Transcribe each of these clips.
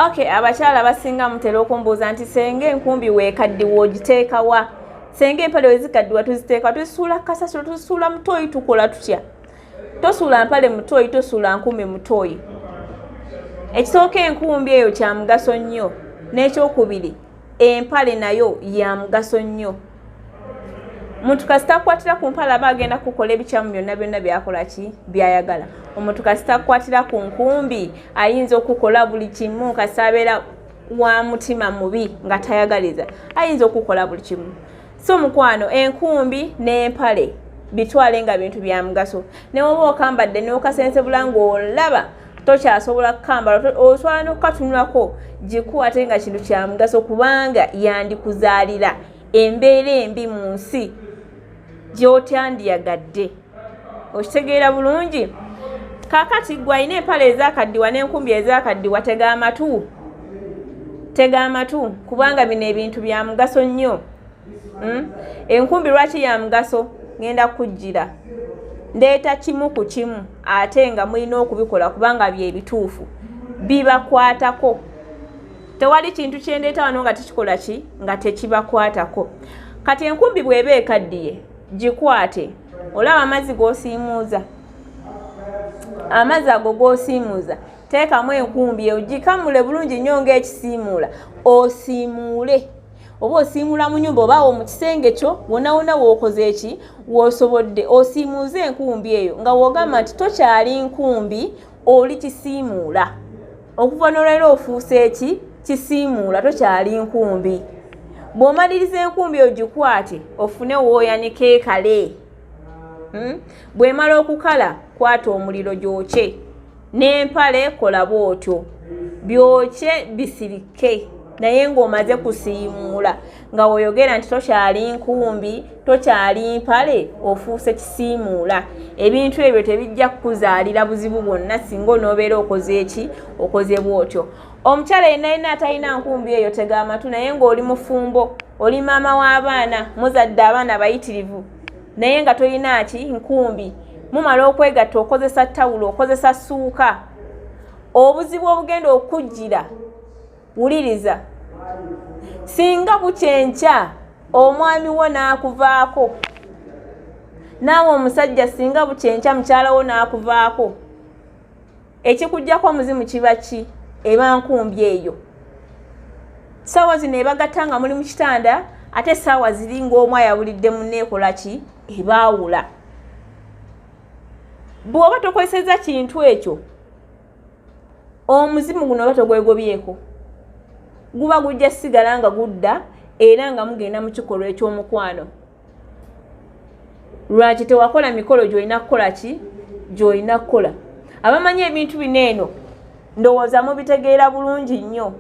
Okay, abakyala abasinga mutera okumbuuza nti senga enkumbi weekaddiwa ogiteekawa, senga empale wezikaddiwa tuziteeka, tuzisuula kasasiro, tuzisuula mutoyi, tukola tutya? Tosuula mpale mutoyi, tosuula nkumbi mutoyi. Ekisooka, enkumbi eyo kya mugaso nnyo, n'ekyokubiri empale nayo ya mugaso nnyo. Omuntu kasita akwatira ku mpale aba agenda kukola ebikyamu byonna byonna byakola ki byayagala. Omuntu kasita akwatira ku nkumbi ayinza okukola buli kimu, kasita abeera wa mutima mubi nga tayagaliza ayinza okukola buli kimu. So mukwano, enkumbi n'empale bitwale nga bintu bya mugaso. Newoba okambadde n'okasensebula ng'olaba tokyasobola kukambala, osobola n'okukatunulako, gikuwate nga kintu kya mugaso, kubanga yandikuzaalira embeera embi mu nsi gy'otyandiyagadde. Okitegeera bulungi? Kaakati gwe alina empale ezakaddiwa n'enkumbi ezakaddiwa, tega amatu, tega amatu, kubanga bino ebintu bya mugaso nnyo. Enkumbi lwaki ya mugaso? Ngenda kujjira ndeeta kimu ku kimu, ate nga mulina okubikola kubanga bye bituufu, bibakwatako. Tewali kintu kyendeeta wano nga tekikola ki nga tekibakwatako. Kati enkumbi bw'eba ekaddiye, gikwate. Olaba amazzi g'osiimuuza, amazzi ago g'osiimuuza, teekamu enkumbi eyo, gikamule bulungi nnyo ng'ekisiimuula, osiimuule. Oba osiimuula mu nyumba, oba awo mu kisenge kyo, wonna wonna w'okoze eki w'osobodde, osiimuuze enkumbi eyo nga w'ogamba nti tokyali nkumbi, oli kisiimuula. Okuva n'olwaleero ofuuse eki kisiimuula, tokyali nkumbi. Bw'omaliriza enkumbi ogikwate, ofune w'oyanika ekale. Bw'emala okukala, kwata omuliro gyokye. N'empale kola bw'otyo, byokye bisirike, naye ng'omaze kusiimuula nga weoyogera nti tokyali nkumbi, tokyali mpale, ofuuse kisiimuula. Ebintu ebyo tebijja kukuzaalira buzibu bwonna singa onoobeera okoze eki okoze bw'otyo. Omukyala yenna yenna atalina nkumbi eyo, tega amatu, naye ng'oli mufumbo, oli maama w'abaana, muzadde abaana bayitirivu, naye nga tolina ki nkumbi, mumala okwegatta okozesa tawulo, okozesa ssuuka, obuzibu obugenda okujjira, wuliriza, singa bukyenkya omwami wo n'akuvaako, naawe omusajja singa bukyenkya mukyala wo n'akuvaako, ekikujjako omuzimu kiba ki? Eba nkumbi eyo. Saawa zino ebagatta nga muli mu kitanda, ate saawa ziri ng'omu ayawulidde munneekola ki ebaawula. Bw'oba tokozesezza kintu ekyo, omuzimu guno oba togwegobyeko, guba gujja sigala nga gudda, era nga mugenda mu kikolwa eky'omukwano. Lwaki tewakola mikolo gy'olina kukola ki gy'olina kukola? Abamanyi ebintu bino eno ndowooza mubitegeera bulungi nnyo.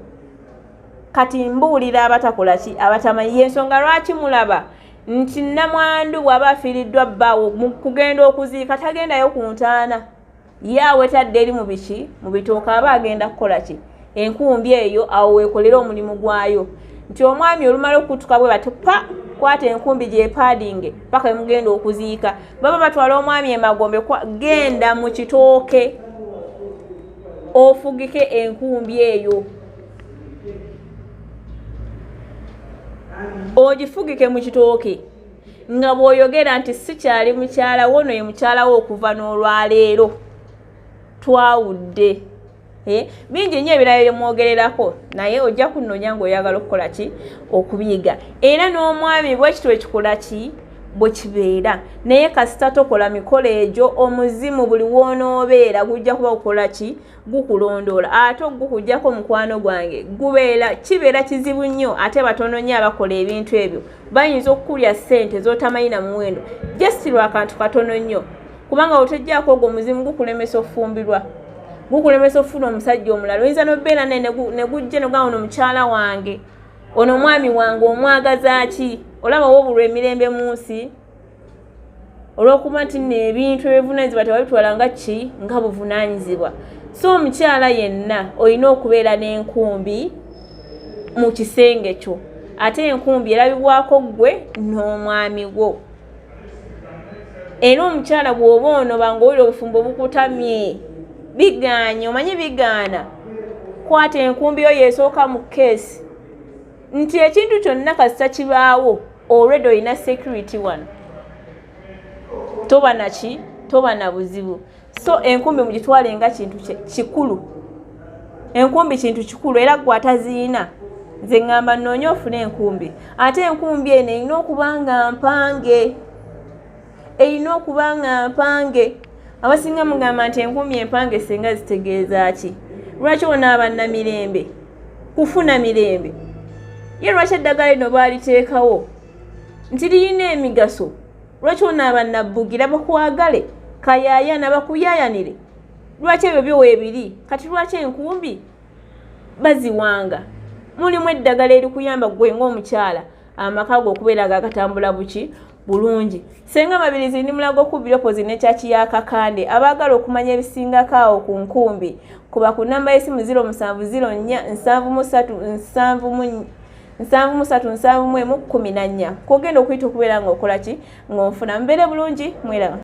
Kati mbuulira abatakola ki abatamanyi, yensonga lwaki mulaba nti namwandu bw'aba afiiriddwa bbaawo, mu kugenda okuziika tagendayo ku ntaana, ye awetadde eri mu biki mu bitooke, aba agenda kukola ki enkumbi eyo awo weekolere omulimu gwayo. Nti omwami olumala okukutuka bwe bati pa kwata enkumbi gyepaadinge paka emugenda okuziika. Baba batwala omwami emagombe, genda mu kitooke ofugike enkumbi eyo, ogifugike mu kitooke nga bw'oyogera nti sikyali mukyala wo, ono ye mukyala wo okuva n'olwaleero, twawudde. Bingi nnyo ebirala byemwogererako, naye ojja kunoonya ng'oyagala okukola ki okubiyiga. Era n'omwami bwekityo ekikola ki bwe kibeera, naye kasita tokola mikolo egyo, omuzimu buli w'onoobeera gujja kuba gukola ki gukulondoola, ate ogukujjako mukwano gwange gubeera kibeera kizibu nnyo. Ate batono nnyo abakola ebintu ebyo, bayinza okukulya ssente z'otamanyi na muwendo just lwakantu katono nnyo, kubanga otejjaako ogwo omuzimu gukulemesa okufumbirwa, gukulemesa okufuna omusajja omulala. Oyinza nobeera naye ne gujja nogamba ono mukyala wange, ono omwami wange, omwagaza ki? Olaba wobulwa emirembe mu nsi olw'okuba nti nno ebintu ebivunaanyizibwa tewabitwala nga ki nga buvunaanyizibwa. So omukyala yenna olina okubeera n'enkumbi mu kisenge kyo, ate enkumbi erabibwako ggwe n'omwami wo. Era omukyala bw'oba onoba ng'owulira obufumbo bukutamye, Bigaanye, omanyi bigaana. Kwata enkumbi yo yeesooka mu keesi nti ekintu kyonna kasita kibaawo, already olina security wano, toba naki, toba na buzibu. So enkumbi mugitwale nga kintu kikulu. Enkumbi kintu kikulu, era gwe ataziina nze ŋŋamba nnoonya ofune enkumbi. Ate enkumbi eno erina okuba nga mpange, erina okuba nga mpange. Abasinga mugamba nti enkumbi empange senga zitegeeza ki? Lwaki onaaba namirembe kufuna mirembe? Ye lwaki eddagala lino baaliteekawo nti lirina emigaso? Lwaki onaaba nabbugira bakwagale kayaayana bakuyayanire? Lwaki ebyo byo weebiri? Kati lwaki enkumbi baziwanga? Mulimu eddagala erikuyamba gwe ng'omukyala amaka go okubeera nga gatambula buki bulungi. Senga Mabirizi ndi Mulago ku opozi ne kyaki ya Kakande. Abaagala okumanya ebisingako awo ku nkumbi, kuba ku namba y'essimu 0704 73 73 71 14, kwogenda okuyita okubeera ng'okola ki ng'onfuna. Mubeere bulungi, mweraba.